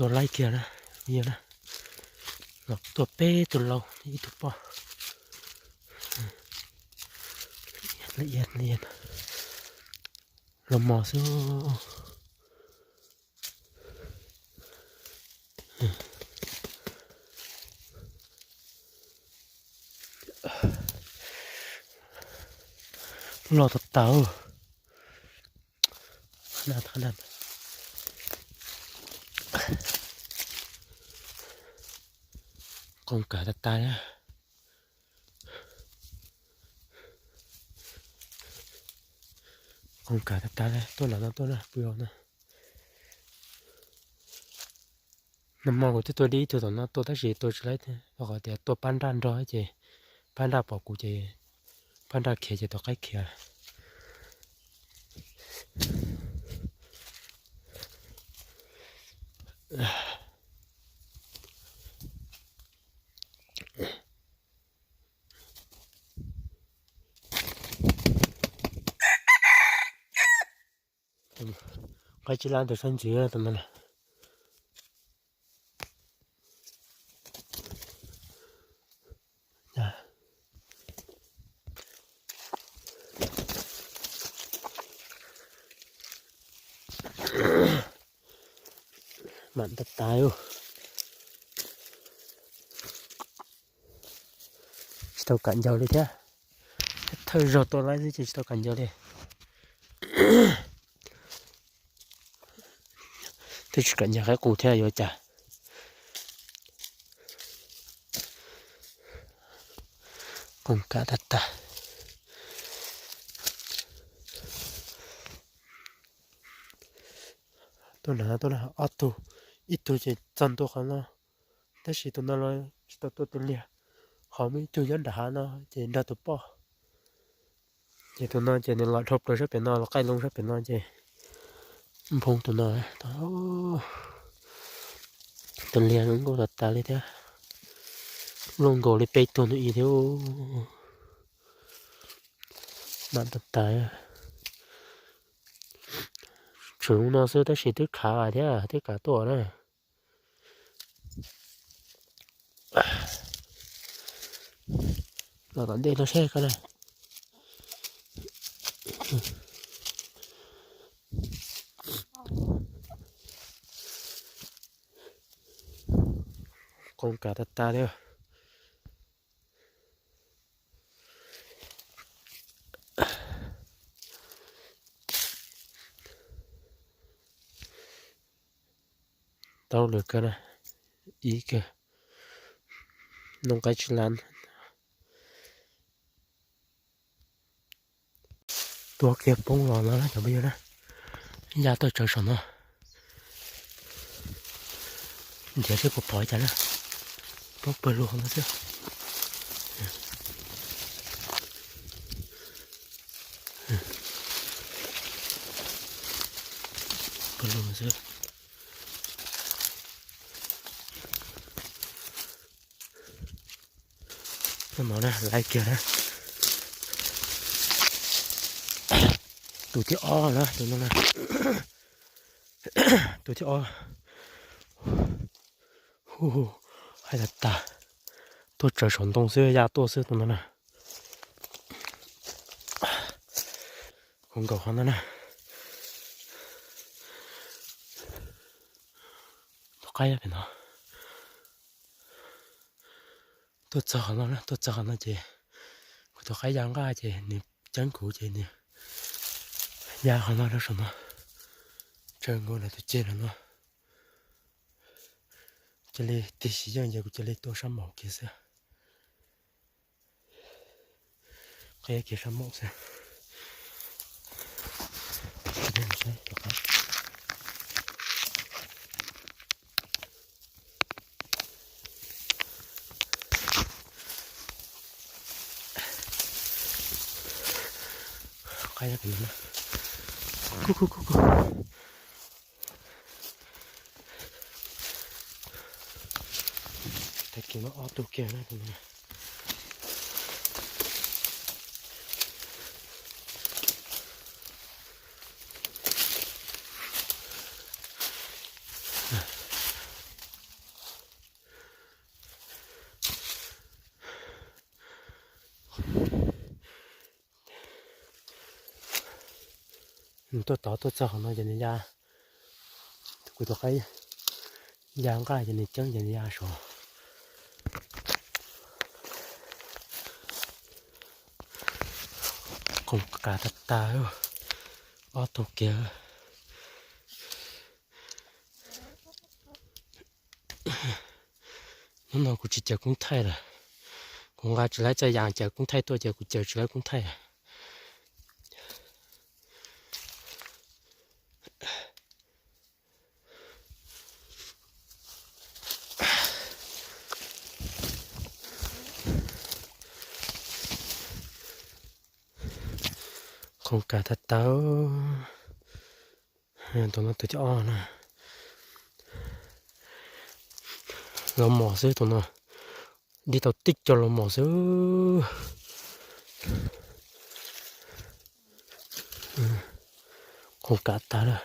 Tua laib kiag na, yog na, los tuaj peb tug lau ib tug poj. Los mos xwb. Loj tas tas. Qoos kav tas tas li. Qoos kav tas tas li, tuaj nram no tuaj na, pw no. Nag hmo kuv twb tua dib ib tug tom no tuaj tab sis tua tsis laib, rau qhov tias tuaj pab nraj nrog ces pab nraj pom kuv ces pab nraj khiav ces tus qaib khiav. Qaib tsib lab tus sab ntxwv tus no na. Mam tas tas. Tsis tau kam ncaus li thiab. Thawj zaug tua laib xwb ces tsis tau kam ncaus li. Twb tsis kam ncaus qaib qus thiab yuav cas. Qoos kav tas tas. Tuaj na, tuaj na, ob tug, ib tug ces txog ntua qhov no, tab sis tus no los tsis tau tuaj tus liag, ho muaj ib tug nyob nram hav no ces nrog tus poj. Ces tus no ces nws los dhau plaws sab pem no, los qaij loo sab pem no ces nphoo tus no. Tus liag zoo nkauj tas tas li thiab, luaj nkaus li peb tug ntawm ib thiab. Mam tas tas. Tseem zoo no xwb tab sis twb khav thiab twb kav tuaj na. Los tom ntej no seb koj na. Qoos kav tas tas li. Tau lawm kawg na, ib kawg, noog qaib tsib lab. Tua kiag poob los no na cov phooj ywg na, ya tuaj tsawv saum no. Nrhiav seb puas pom cas na. Poob pawg lug no xwb. Pawg lug xwb. Mov na, laib kiag na. Tus thib ob na, tus no na. Tus thib ob. Hu, hais tas tas. Tuaj tsawv saum ntoo xwb, ya tuaj xwb tus no na. Kuv nkaum qhov no na. Tus qaib pem no. Tuaj txog qhov no na, tuaj txog qhov no ces kuv tus qaib ya nqaj ces nws ceeb kuv ces nws ya qhov no rau saum no, tsawv nkaus lawv tus ceg no no. Cia li tig sis yeej ces kuv cia li tua sab npaum kiag xwb. Qhib kiag sab npaum xwb. Qaib pem no na. Kuj kuj kuj kuj. Tag kis no ob tug kiag na. Nws tuaj tod tuaj txog qhov no ces nws ya, kuv tus qaib ya nqaj ces nws ceeb ces nws ya saud. Qoos qas tag tag, ob tug kiag. Hnub no kuv tsis caws koob thaij lawm, kuv nqa tsis laib txoj yas caws koob thaij tuaj ces kuv caws tsis laib koob thaij lawm. Qoos qas tag tag. Tus no tus thib ob na. Los mos xwb tus no, dib tau tib co los mos xwb. Qoos qas tag lawm.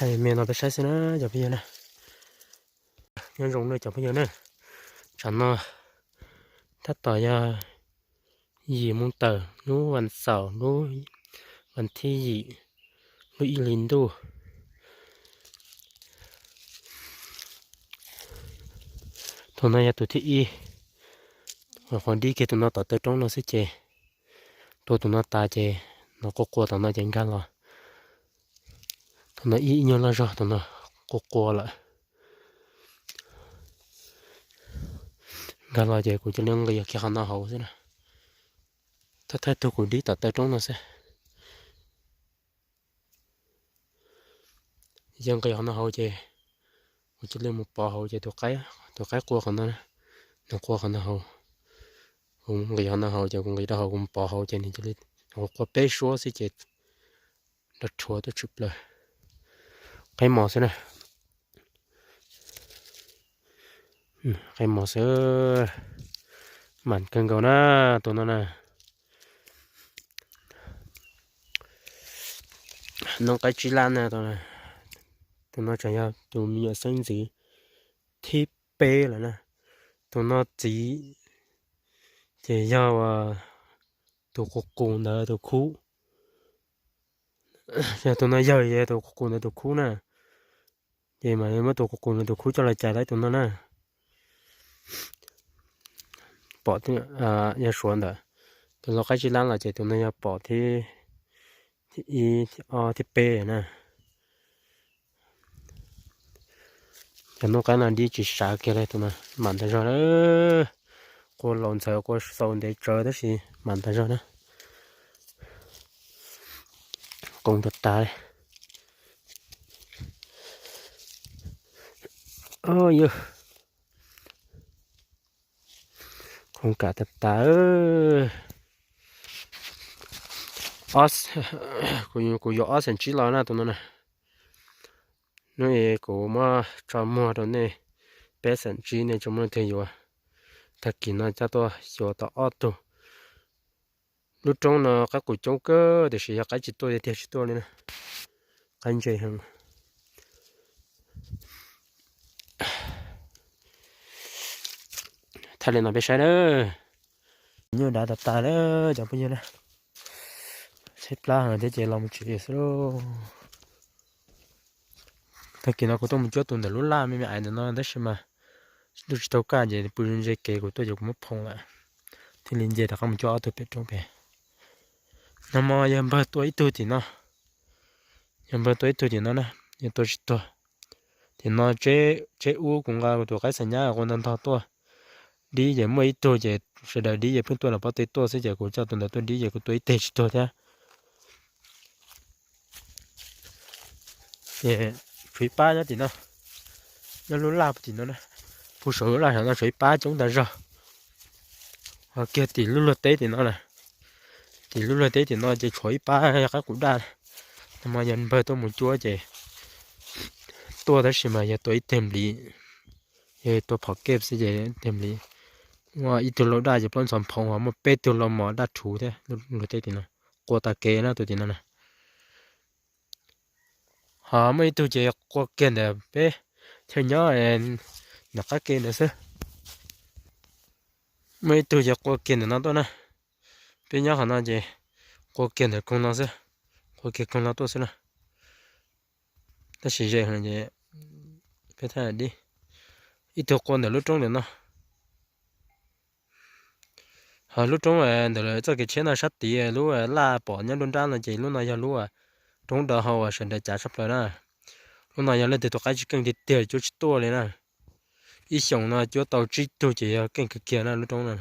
Thaij me no peb saib xwb na cov phooj ywg na. Nyob zoo nawb cov phooj ywg na. Tsam no tab tom yog yim moo tawm lub vas xaum lub vas thib yim lub ib hlis ntuj. Tus no yog tus thib ib, qhov dib kiag tus no tom taw roob no xwb ces tua tus no tas ces no quaj qua tom no ces nkag los. Tus no ib nyuag loj zog tus no quaj qua lawm. Nkag los ces kuv cia li nqis kiag qhov no hauv xwb na. Thawj thawj tug kuv dib tom taw roob no xwb. Yog nqis qhov no hauv ces kuv cia li mus pov hauv ces tus qaib, tus qaib qua qhov no, nws qua qhov no hauv. Kuv nqis qhov no hauv ces kuv nqis rau hauv kuv mus pov hauv ces nws cia li, kuv qua peb suab xwb ces nrov rhuav tuaj tshwm plaws. Qaib mos xwb na. Qaib mos xwb. Mam kawg nkaus na tus no na. Noob qaib tsib lab na, tus no tseem yog tus me nyuam xeeb ntxwv thib peb lawm na. Tus no txiv ces yog tus qus qus ntawd tus khub. Yog tus no yawg, yog tus qus qus ntawd tus khub na. Ces mas muab tus qus qus ntawd tus khub coj los cais tau tus no na. Pom, yog suav ntawd, tus lau qaib tsib lab los ces tus no yog pom thib, thib ib, thib ob, thib peb na. Cov noob qaib no dib tsis sav kiag li, tus no mam ntag zog na. Qua laus ntxhawv qua xaus ntev tsawv tab sis mam ntag zog na. Qoos tag tas li. Yog qoos kam tag tas. Kuv yuav ob xeem tsib los na tus no na. Hnub kuv muab tso muag rau nej peb xeem tsib, nej tso muag twg yuav. Tag kis no coj tuaj xyuas tau ob tug. Lub roob no qaib qus coob kawg tiam sis yog qaib tsis tuaj tiag tiag tsis tuaj li na. Qaib ntse heev. Thaij li no peb saib na. Nyuj dav tas tas na cov phooj ywg na. Tshaib plab heev thiab ces los mus tsev xwb lauj. Tag kis no kuv tuaj mus cuab tus ntawm lub laj me me aiv ntawm no tab sis mas lub tsis tau kaj ces pw ntse kev kuv tuaj ces kuv muab phoo lawm. Thiaj li nce rov qab mus cuab ob tug pem roob pem. Nag hmo yawg npawg tua ib tug tim no. Yawg npawg tua ib tug tim no na, yawg tua tsis tuag. Tim no tseb ub kuv nqa kuv tus qaib xav nyab qua ntog ntog tuaj. Dib ces muaj ib tug ces sawv daws dib ces pheej tuaj los pob tw tuaj xwb ces kuv coj tus ntawd tuaj dib ces kuv tua ib teg tsis tuag thiab. Ces tshuav ib pab nyob tim no, nyob lub laj tim no na, pug saum lub laj saum no tshuav ib pab coob tas zog. Ho kiag tim lub luag teb tim no na, tim lub luag teb tim no ces tshuav ib pab yog qaib qus daj. Nag hmo yawg npawg tuaj mus cuab ces tuaj tab sis mas yawg tua ib teg npliv, yawg tua phom kej xwb ces ib teg npliv. Muaj ib tug lau daj ces plaub ntxhov nphoov, ho muaj peb tug lau mos daj rhuv thiab. Luag teb tim no qua tag kev na tus tim no na. Ho muaj ib tug ces qua kiag ntawm peb thiaj nyob nram qab ke ntawd xwb. Muaj ib tug ces qua kiag ntawm no tuaj na. Peb nyob qhov no ces qua kiag ntawm koog no xwb, qua kiag koog no tuaj xwb na. Tab sis ze ces peb thaij dib. Ib tug qua ntawm lub roob ntawm no. Ho lub roob ntawm txoj kev tshiab no sab tid lub laj pom nyob nruab nrab no ces lub no yog lub roob do hau uas sawv daws cav tshaj plaws na. Lub no yog leej twg tus qaib tsis keej tiag tiag cuab tsis tuaj li na. Ib xyoos no cuab tau tsib tug ces yog keej kawg kiag na lub roob no.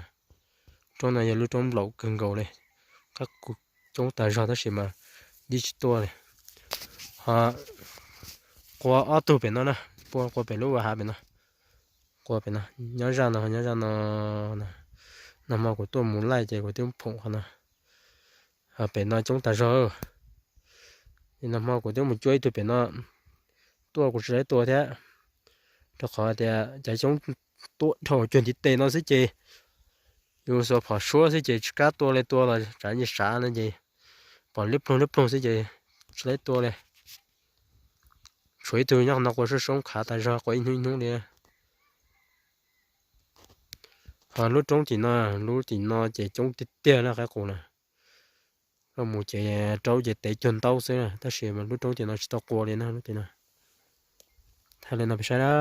Roob no yog lub roob nplaum kawg nkaus li. Qab coob tag zog tab sis mas dib tsis tuaj li. Ho qua ob tug pem no na, qua pem lub ua hav pem no. Qua pem no, nyob zaj no, nyob zaj no. Nag hmo kuv tuaj mus laij ces kuv twb phoom qhov no. Pem no coob tag zog. Nag hmo kuv twb mus cuab ib tug pem no tuaj kuv tsis tau tua thiab, rau qhov tias cov xyoob tuaj dhau cuag ntiv tes no xwb ces yus xuas phom suab xwb ces tsis kam tua li, tua los tsav nyias sav no ces pom liab ploog liab ploog xwb ces tsis tau tua li. Tshuav ib tug nyob qhov no qua soob soob khav tas zog qua ib hnub ib hnub li. Ho lub roob tim no, lub tim no ces coob tiag tiag na qaib qus na. Loj mus ces rau ces tev cuag ntaub xwb na, tab sis lub roob tim no tsis tau qua li na lub tim no. Thaij li no peb saib na.